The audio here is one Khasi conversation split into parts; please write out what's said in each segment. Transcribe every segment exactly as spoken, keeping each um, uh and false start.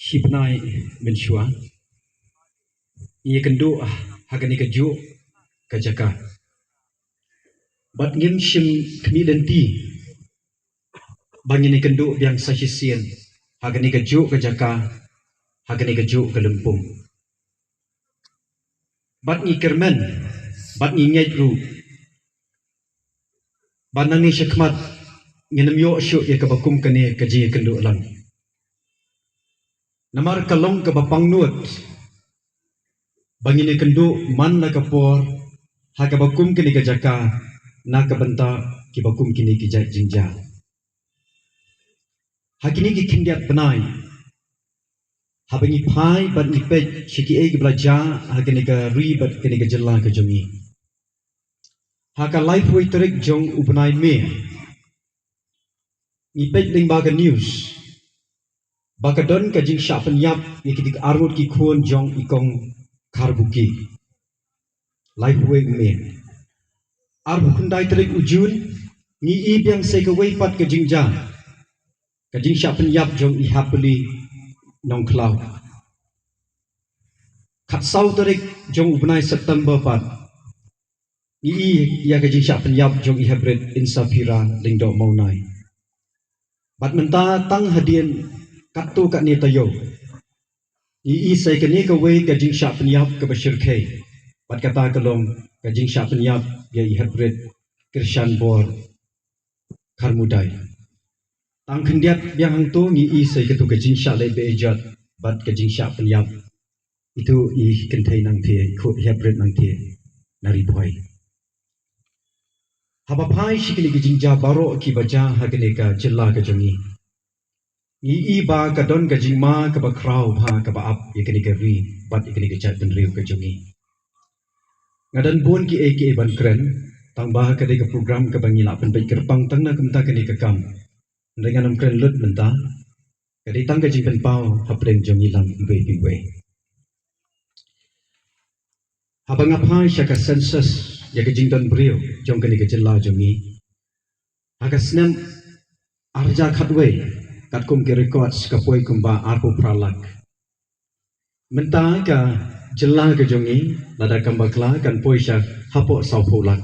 Shi bnai mynshuwa ngi ïakynduh ha kane kajuh ka jaka. Bad ngim shym khmih lynti ba ngin ïakynduh biang sa shisien ha kane kajuh ka jaka, ha kane kajuh ka lympung. Bad ngi kyrmen, bad ngi ngeit ruh ba nangne shakhmat ngin ym ïoh shuh ïa kaba kum kane ka jingïakynduh lang. Namar ka long kaba pangnud ba ngin ïakynduh man la ka por ha kaba kum kane ka jaka na ka bynta kiba kum kine ki jait jingjia. Ha kine ki khyndiat bnai, haba ngi phai bad ngi peit sha kiei kiba la jia ha kane ka ri bad kane ka jylla ka jong ngi, ha ka laiphew tarik jong u bnai May, ngi peit lyngba ka news ba ka don ka jingshah pynïap ïa ki dik arngut ki khun jong i Kong Kharbuki. Laiphew May. Arphew khyndai tarik u Jun, ngi i biang sa kawei pat ka jingjia, ka jingshah pynïap jong i Happily Nongkhlaw. Khatsaw tarik jong u bnai September pat, ngi i ïa ka jingshah pynïap jong i Heprit Insaphira Lyngdoh Mawnai. Bad mynta tang hadien katto katne taïew, ngi i sa kane kawei ka jingshah pynïap kaba shyrkhei, bad kata ka long ka jingshah pynïap ïa i Heprit Kyrshanbor Kharmudai. Tang khyndiat biang hangto ngi i sa kato ka jingshah leh be-ijot bad ka jingshah pynïap ito i kynthei Nangthie, i Heprit Nangthie na Ri Bhoi. Haba phai sha kine ki jingjia baroh kiba jia ha kane ka jylla ka jong ngi, ngi i ba ka don ka jingma kaba khraw bha kaba ap ïa kane ka ri bad ïa kane ka jaitbynriew ka jong ngi. Nga don bun kiei kiei ban kren, tangba ka dei ka program kaba ngi lah pynbeit kyrpang tang na ka bynta kane ka kam. Hynrei ngan ym kren lut mynta, ka dei tang ka jingpynpaw hapdeng jong ngi lang iwei pa iwei. Haba nga phai sha ka census ïa ka jingdon briew jong kane ka jylla jong ngi, ha ka snem ar hajar khatwei, katkum ki records ka poi kumba arphew phra lak. Mynta ka jylla ka jong ngi, lada kam bakla, kan poi sha hapoh sawphew lak.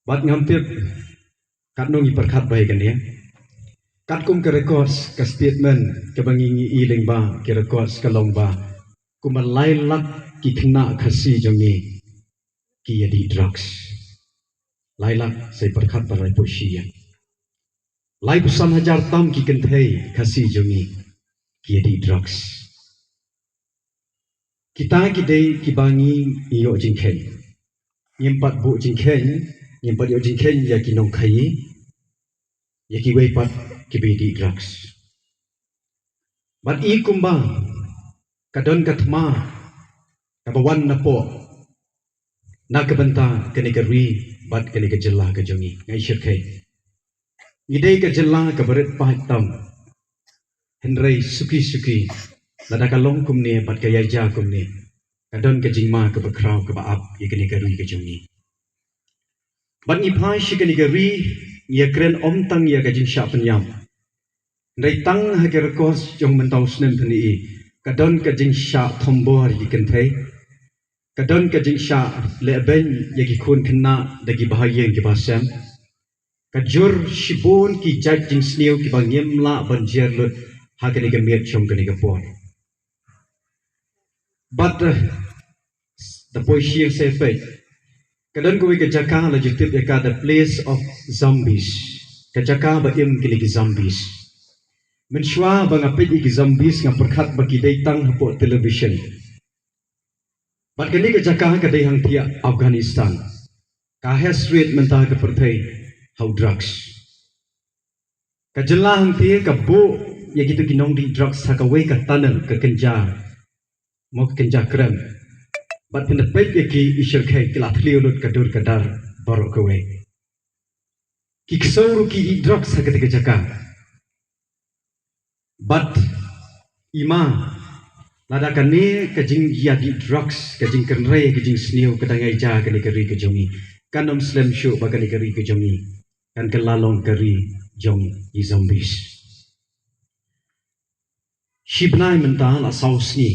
Bad ngam tip katno ngi pyrkhat ba ïa kane. Katkum ka records, ka statement kaba ngi, ngi i lyngba ki records ka long ba kumba lai lak ki khynnah Khasi jong ngi ki ïa dih drugs. Lai lak, sa pyrkhat ba laiphew shi ïa. Laiphew san hajar tam ki kynthei Khasi jong ngi ki ïa dih drugs. Kita ki dei kiba ngi ïoh jingkheiñ. Ngim pat buh jingkheiñ, ngim pat ïoh jingkheiñ ïa ki nongkhaïi, ïa kiwei pat kiba ïa dih drugs. Bad i kumba ka don ka thma kaba wan napoh na ka bynta kane ka ri bad kane ka jylla ka jong ngi, nga i shyrkhei. Ngi dei ka jylla kaba rit paid tam, hynrei suki suki, lada ka long kumne bad ka ïaid kumne, ka don ka jingma kaba khraw kaba ap ïa kane ka ri ka jong ngi. Bad ngi phai sha kane ka ri, ngi ïa kren ym tang ïa ka jingshah pynïap, hynrei tang ha ki records jong mynta u snem pynïap, ka don ka jingshah thombor ïa ki kynthei, ka don ka jingshah lehbeiñ ïa ki khun khynnah da ki bahaïing ki bahasem. Ka jur shibun ki jait jingsniew kiba ngim lah ban jer lut ha kane ka miet jong kane ka por. Bad, eh, da poi sha ïing sa peit, ka don kawei ka jaka la ju tip ïa ka the place of zombies. Ka jaka ba im kine ki zombies. Mynshuwa ba nga peit ïa ki zombies nga pyrkhat ba ki dei tang hapoh television. Bad kane ka jaka ka dei hangtei Afghanistan. Ka heh sriet mynta ka pyrthei ha u drugs. Ka jylla hangtei ka buh ïa kito ki nongdih drugs ha kawei ka tunnel, ka kynja, mo, ka kynja krem. Bad phin da peit ïa ki, i shyrkhei, ki la thliew lut ka dur ka dar baroh kawei. Ki ksew ruh ki dih drugs ha kata ka jaka. Bad i ma, lada kane ka jingïadih drugs, ka jingkynrei, ka jingsniew, ka dang ïaid ha kane ka ri ka jong ngi, kan ym slem shuh ba kane ka ri ka jong ngi kan kylla long ka ri jong i zombies. Shi bnai mynta la saw sngi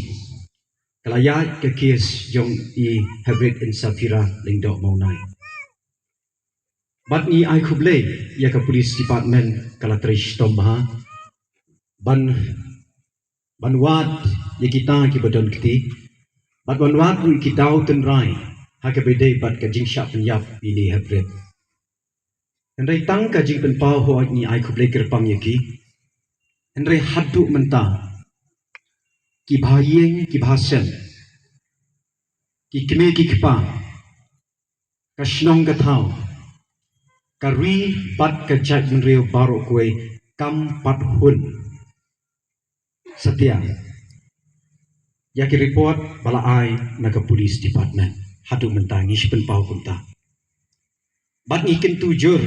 ka la ïaid ka kes jong i Hebrid Insapira Lyngdoh Mawnai. Bad ngi ai khublei ïa ka police department ka la trei shitom bha ban ban wad ïa kita kiba don kti bad ban wad ruh ïa ki daw tynrai ha kaba ïadei bad ka jingshah pynïap ïa i Hebrid. Hynrei tang ka jingpynpaw hooid ngi ai khublei kyrpang ïa ki. Hynrei haduh mynta ki bha ïing ki bha sem, ki kmie ki kpa, ka shnong ka thaw, ka ri bad ka jaitbynriew baroh kawei kam pat hun satia ïa ki report ba la ai na ka police department. Haduh mynta ngi shu pynpaw kumta. Bad ngi kyntu jur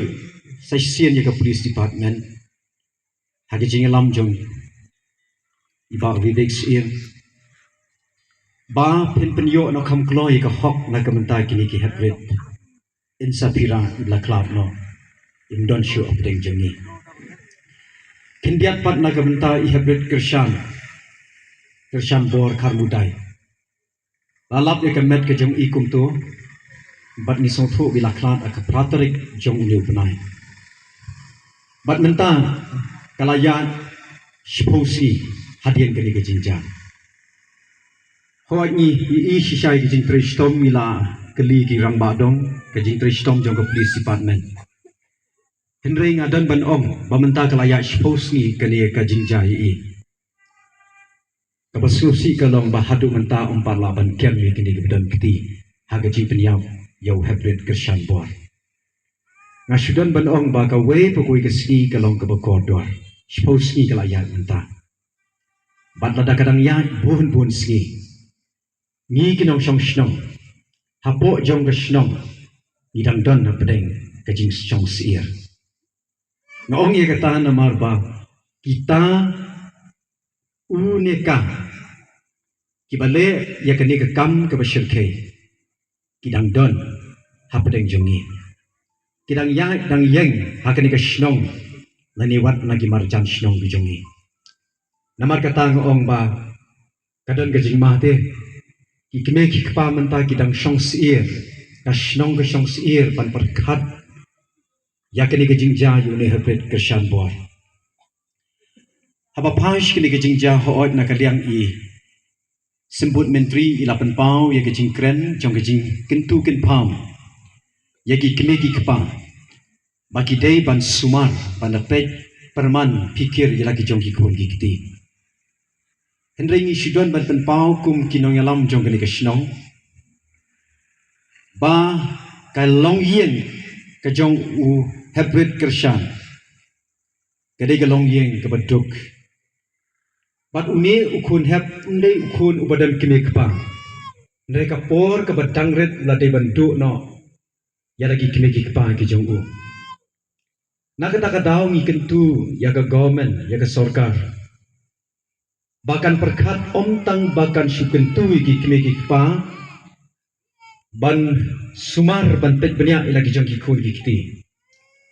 sa shisien ïa ka police department ha ka jingïalam jong i Bah Vivek Syiem ba phin pynïoh noh kham kloi ïa ka hok na ka bynta kine ki Hebrid Insapira iba la khlad noh, im don shuh hapdeng jong ngi. Khyndiat pat na ka bynta i Hebrid Kyrshan, Kyrshan Bor Kharmudai. La lap ïa ka met ka jong i kumto bad ngi sngewthuh ba i la khlad ha ka phra tarik jong une u bnai. Bad mynta ka la ïaid shiphew sngi hadien kane ka jingjia. Hooid ngi ïohi shisha ïa ka jingtrei shitom, ngi la kylli ki rangbah dong ka jingtrei shitom jong ka police department. Hynrei nga don ban ong ba mynta ka la ïaid shiphew sngi kane ka jingjia ïa i. Kaba sngewsih ka long ba haduh mynta ym pat lah ban kem ïa kine kiba don kti ha ka jingpynïap ïa u Hebrid Kyrshan Bor. Nga shu don ban ong ba kawei pa kawei ka sngi ka long kaba kordor. Shiphew sngi ka la ïaid mynta. Bad lada ka dang ïaid bun bun sngi, ngi ki nongshong shnong hapoh jong ka shnong ngi dang don hapdeng ka jingshong syier. Nga ong ïa kata namar ba kita u ne ka kiba leh ïa kane ka kam kaba shyrkhei ki dang don hapdeng jong ngi. Ki dang ïaid dang ïeng ha kane ka shnong lane wat na ki marjan shnong ki jong ngi. Namar kata nga ong ba ka don ka jingma te, ki kmie ki kpa mynta ki dang shong syier, ka shnong ka shong syier ban pyrkhat ïa kane ka jingjia ïa une Hebrid Kyrshan Bor. Haba phai sha kane ka jingjia, hooid na ka liang i Symbud Myntri i la pynpaw ïa ka jingkren jong ka jingkyntu kynpam ïa ki kmie ki kpa ba ki dei ban sumar, ban da peit pyrman phikir ïa la ki jong ki khun ki kti. Hynrei ngi shu don ban pynpaw kum ki nongïalam jong kane ka shnong ba ka longïing ka jong u Hebrid Kyrshan ka dei ka longïing kaba duk. Bad une u khun hep um dei u khun uba don kmie kpa. Hynrei ka por kaba dang rit la dei ban duh noh ïa la ki kmie ki kpa ki jong u. Na kata ka daw ngi kyntu ïa ka government, ïa ka sorkar, ba kan pyrkhat ym tang ba kan shu kyntu ïa ki kmie ki kpa ban sumar, ban peit bniah ïa la ki jong ki khun ki kti,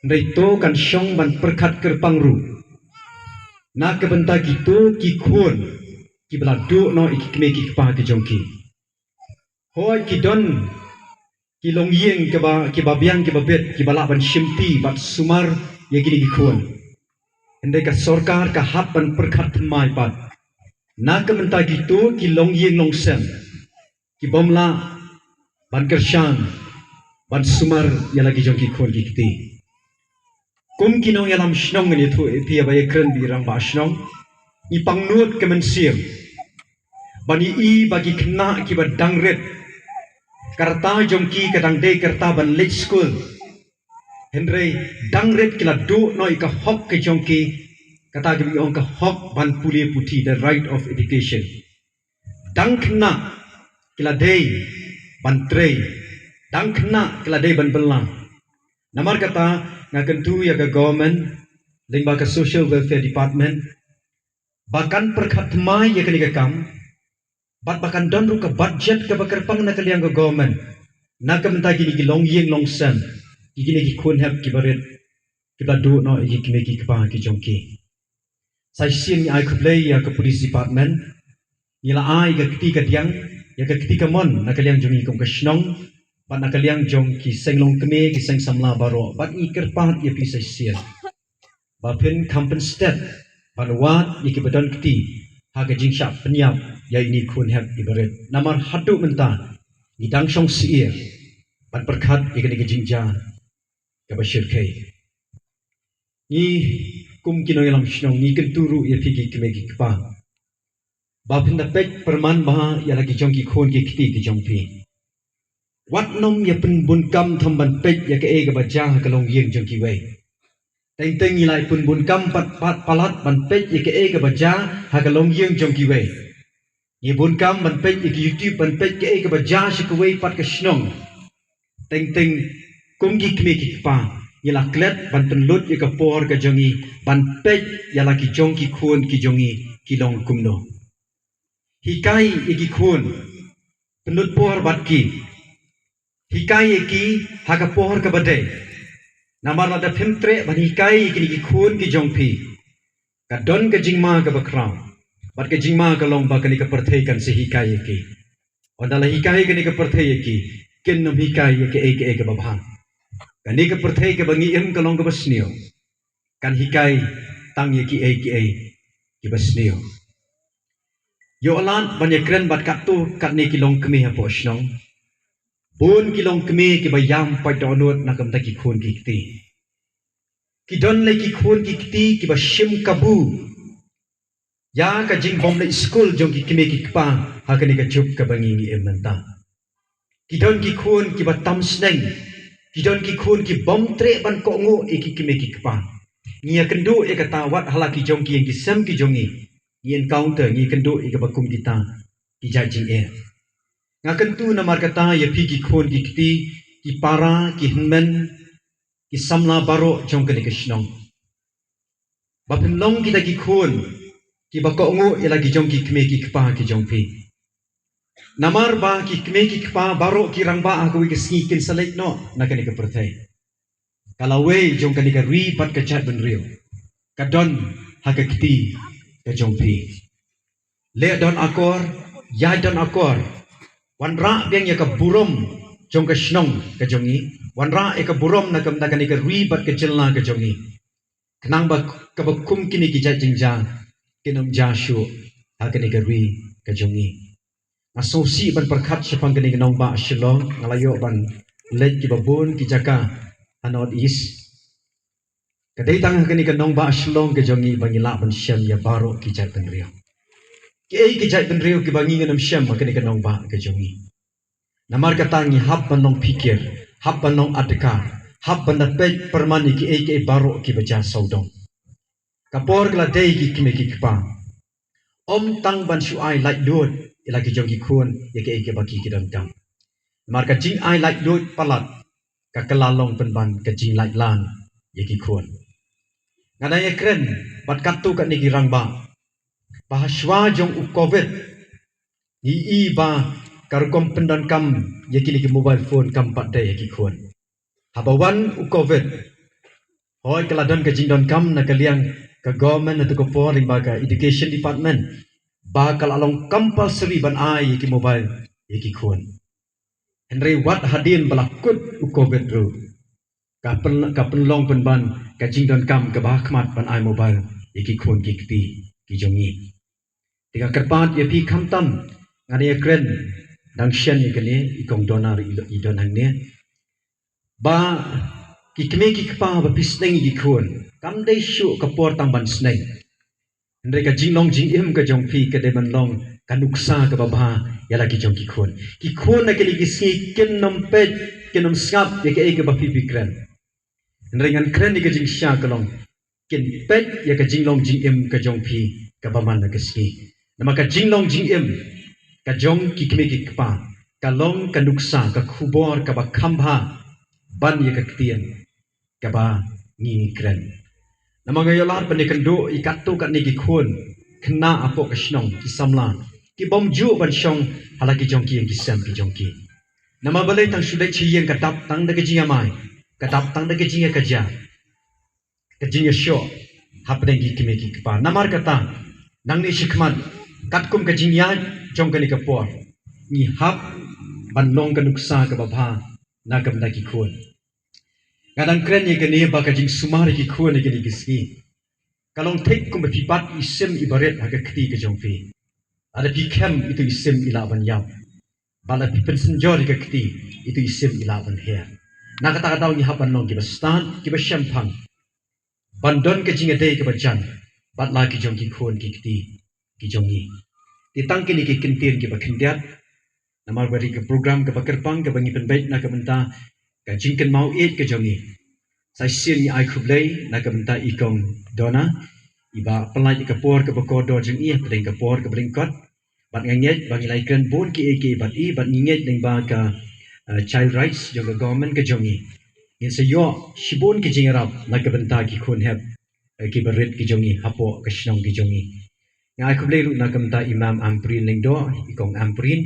hynrei to kan shong ban pyrkhat kyrpang ruh na ka bynta kito ki khun kiba la duh noh ïa ki kmie ki kpa ki jong ki. Hooid ki don ki longïing kiba, kiba biang kiba bit kiba lah ban shimti bad sumar ïa kine ki khun. Hynrei ka sorkar ka hap ban pyrkhat thymmai pat na ka bynta kito ki longïing longsem ki bym lah ban kyrshan, ban sumar ïa la ki jong ki khun ki kti. Kum ki nongïalam shnong ngan ïathuh ïa phi, ïa ba ïakren bad i rangbah shnong, ngi pang nud ka mynsiem ban ïohi ba ki khynnah kiba dang rit, ka rta jong ki ka dang dei ka rta ban leit skul, hynrei dang rit ki la duh noh ïa ka hok ka jong ki, kata kaba ngi ong ka hok ban pule puthi, the right of education. Dang khynnah ki la dei ban trei, dang khynnah ki la dei ban bylla. Namar kata nga kyntu ïa ka government lyngba ka Social Welfare Department ba kan pyrkhat thymmai ïa kane ka kam, bad ba kan don ruh ka budget kaba kyrpang na ka liang ka government na ka bynta kine ki longïing longsem, ki kine ki khun hep kiba rit, kiba duh noh ïa ki kmie ki kpa ki jong ki. Sa shisien ngi ai khublei ïa ka police department. Ngi la ai ka kti ka diang, ïa ka kti ka mon na ka liang jong ngi kum ka shnong, bad na ka liang jong ki seng longkmie, ki seng samla baroh, bad ngi kyrpad ïa phi sa shisien ba phin kham pynstet ban wad ïa kiba don kti ha ka jingshah pynïap ïa ine i khun hep iba rit. Namar haduh mynta ngi dang shong syiar ban pyrkhat ïa kane ka jingjia kaba shyrkhei. Ngi kum ki nongïalam shnong ngi kyntu ruh ïa phi ki kmie ki kpa ba phin da peit pyrman bha ïa la ki jong ki khun ki kti ki jong phi. Wat nym ïa pynbun kam tham ban peit ïa kaei kaba jia ha ka longïing jong kiwei. Teng teng ngi la ïa pynbun kam pat pat palat ban peit ïa kaei kaba jia ha ka longïing jong kiwei. Ngi bun kam ban peit ïa ki YouTube, ban peit kaei kaba jia sha kawei pat ka shnong. Teng teng kum ki kmie ki kpa ngi la klet ban pynlut ïa ka por ka jong ngi ban peit ïa la ki jong ki khun ki jong ngi ki long kumno. Hikai ïa ki khun, pynlut por bad ki. Hikai ïa ki ha ka por kaba dei. Namar lada phim treh ban hikai ïa kine ki khun ki jong phi, ka don ka jingma kaba khraw. Bad ka jingma ka long ba kane ka pyrthei kan sa hikai ïa ki. Ynda la hikai kane ka pyrthei ïa ki, kin nym hikai ïa kaei kaei kaba bha. Kane ka pyrthei kaba ngi im ka long kaba sniew. Kan hikai tang ïa kiei kiei kiba sniew. Ïoh lad ban ïakren bad katto katne ki longkmie hapoh shnong. Bun ki longkmie kiba ïam pat dohnud na ka bynta ki khun ki kti. Ki don lei ki khun ki kti kiba shim kabu ïa ka jingbym leit skul jong ki kmie ki kpa ha kane ka juk kaba ngi ngi im mynta. Ki don ki khun kiba tam sneng. Ki don ki khun kibym treh ban kohnguh ïa ki kmie ki kpa. Ngi ïakynduh ïa kata wat ha la ki jong ki ïing ki sem ki jong ngi. Ngi encounter, ngi ïakynduh ïa kaba kum kita ki jait jingeh. Nga kyntu namar kata ïa phi ki khun ki kti, ki para, ki hynmen, ki samla baroh jong kane ka shnong. Ba phin long kita ki khun kiba kohnguh ïa la ki jong ki kmie ki kpa ki jong phi. Namar ba ki kmie ki kpa baroh ki rangbah ha kawei ka sngi kin sa leit noh na kane ka pyrthei. Ka lawei jong kane ka ri bad ka jaitbynriew ka don ha ka kti ka jong phi. Leh don akor, ïaid don akor. Wanrah biang ïa ka burom jong ka shnong ka jong ngi. Wanrah ïa ka burom na ka bynta kane ka ri bad ka jylla ka jong ngi. Khnang ba kaba kum kine ki jait jingjia kin ym jia shuh ha kane ka ri ka jong ngi. Nga sngewsih ban pyrkhat shaphang kane ka nongbah Shillong, nga la ïoh ban leit kiba bun ki jaka ha North East. Ka dei tang ha kane ka nongbah Shillong ka jong ngi ba ngi lah ban shem ïa baroh ki jaitbynriew. Kiei ki jaitbynriew kiba ngi ngin ym shem ha kane ka nongbah ka jong ngi. Namar kata ngi hap ban long phikir, hap ban long adkar, hap ban da peit pyrman ïa kiei kiei baroh kiba jia sawdong. Ka por ka la dei ki kmie ki kpa. Ym tang ban shu ai laitluid ïa la ki jong ki khun ïa kiei kiei ba ki ki donkam. Namar ka jingai laitluid palat ka kylla long pynban ka jinglaitlan ïa ki khun. Nga dang ïakren bad katto katne ki rangbah ba ha shuwa jong u Covid ngi i ba ka rukom pyndonkam ïa kine ki mobile phone kam pat dei ïa ki khun. Haba wan u Covid, hooid ka la don ka jingdonkam na ka liang ka government ha tu ka por lyngba ka education department ba ka la long compulsory ban ai ïa ki mobile ïa ki khun. Hynrei wat hadien ba la kut u Covid ruh ka pyn, ka pynlong pynban ka jingdonkam kaba ha khmat ban ai mobile ïa ki khun ki kti ki jong ngi. Te nga kyrpad ïa phi khamtam, nga dang ïakren dang shen ïa kane, i kong Dona ruh i don hangne. Ba ki kmie ki kpa ba phi sneng ïa ki khun, kam dei shuh ka por tang ban sneng. Hynrei ka jinglong jingim ka jong phi ka dei ban long ka nuksa kaba bha ïa la ki jong ki khun. Ki khun ha kine ki sngi kin nym peit, kin nym sngap ïa kaei kaba phi phi kren. Hynrei ngan kren ïa ka jingshisha ka long kin peit ïa ka jinglong jingim ka jong phi kaba man la ka sngi. Namar ka jinglong jingim ka jong ki kmie ki kpa ka long ka nuksa, ka khubor kaba kham bha ban ïa ka ktien kaba ngi ngi kren. Namar nga ïoh lad ban ïakynduh ïa katto katne ki khun khynnah hapoh ka shnong, ki samla kibym ju ban shong ha la ki jong ki ïing ki sem ki jong ki. Namar balei? Tang shu leit sha ïing ka dap tang da ka jingïamai, ka dap tang da ka jingïakajia, ka jingïashoh. hapdeng ki kmie ki kpa. Namar kata, nangne shakhmat, katkum ka jingïaid jong kane ka por, ngi hap ban long ka nuksa kaba bha na ka bynta ki khun. Nga dang kren ïa kane ba ka jingsumar ïa ki khun ïa kine ki sngi ka long thik kumba phi bat i sim iba rit ha ka kti ka jong phi. Lada phi khem, itu i sim i lah ban ïap. Bad lada phi pynsynjor ïa ka kti, itu i sim i lah ban her. Na kata ka daw ngi hap ban long kiba stad, kiba shemphang, ban don ka jingïadei kaba jan bad la ki jong ki khun ki kti ki jong ngi. Te tang kine ki kyntien kiba khyndiat, namar ba dei ka program kaba kyrpang kaba ngi pynbeit na ka bynta ka jingkynmaw ïeit ka jong ngi. Sa shisien ngi ai khublei na ka bynta i Kong Donna, iba pynlait ïa ka por kaba kordor jong i hapdeng ka por kaba lyngkot. Bad nga ngeit ba ngi la ïakren bun kiei kiei bad i, bad ngi ngeit lyngba ka, eh, child rights jong ka government ka jong ngi, ngin sa ïoh shibun ki jingïarap na ka bynta ki khun hep, eh, kiba rit ki jong ngi hapoh ka shnong ki jong ngi. Nga ai khublei ruh na ka bynta i Ma'am Ampareen Lyngdoh, i Kong Ampareen,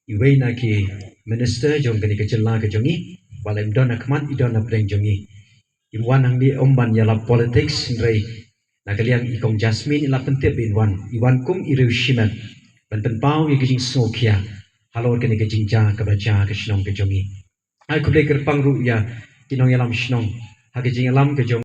iwei na ki minister jong kane ka jylla ka jong ngi. Wat la im don ha khmat, i don hapdeng jong ngi. Im wan hangne ym ban ïalap politics, hynrei na ka liang i Kong Jasmine i la pyntip ba in wan, i wan kum i riew shimet ban pynpaw ïa ka jingsngewkhia halor kane ka jingjia kaba jia ha ka shnong ka jong ngi. Ai khublei kyrpang ruh ïa ki nongïalam shnong ha ka jingïalam ka jong